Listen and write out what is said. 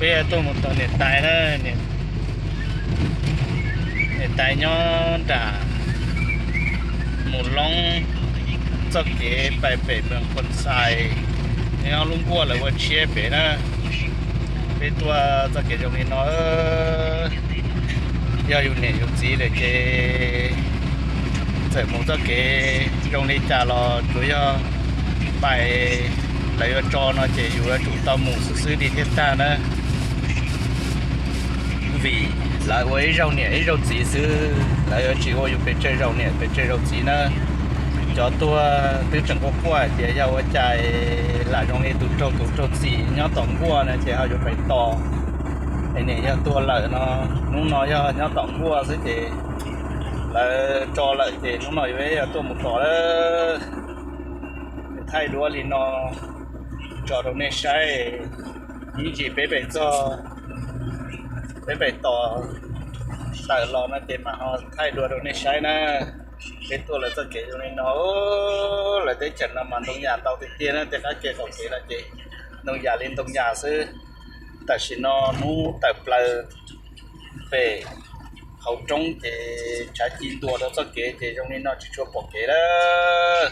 Peb tuaj mus tom niam tais na, niam tais nyob nram Mus Loob, txoj kev pais pem Moos Khuam Xais, nyob lub nkuaj lawv ua tshiab pem na. Peb tuaj txoj kev zoo li no, yog yus niam yus txiv lawm ces txawm mus txoj kev zoo li cas los tsuas yog pais lawv yuav tso no ces yus yuav tsum tau mus xwb xwb li thiaj tag na. Vim lawv ua ib zaug niam ib zaug txiv xwb, lawv yuav tsis ua yus pes tsawg zaus niam pes tsawg zaus txiv na. Cov tuag twb tseem quaj quaj tias yog ua cas lam zoo li tus raug tus raug txim nyob tom nkuaj no ces ho yuav pais tos. Es niam yog tuag lawm no, hnub no yog nyob tom nkuaj xwb ces lawv tso lawm ces hnub no yuav yog tuaj mus tos lawm. Thaij duab li no tso rau nej saib, ib ntsis peb pem txog, peb pem tos tawm los no ces mam ho thaij dua rau nej saib na. Peb tuaj lawv txoj kev zoo li no, lawv teb chaws no mas ntoo yam ntau tiag tiag na, tej qab ke qaum kev no ces ntoo yam li ntoo yam xwb. Tam sim no hnub tawm plaws pem hauv roob ces tshav ci ntuas rau txoj kev ces zoo li no tsis tshua pom kev lawm.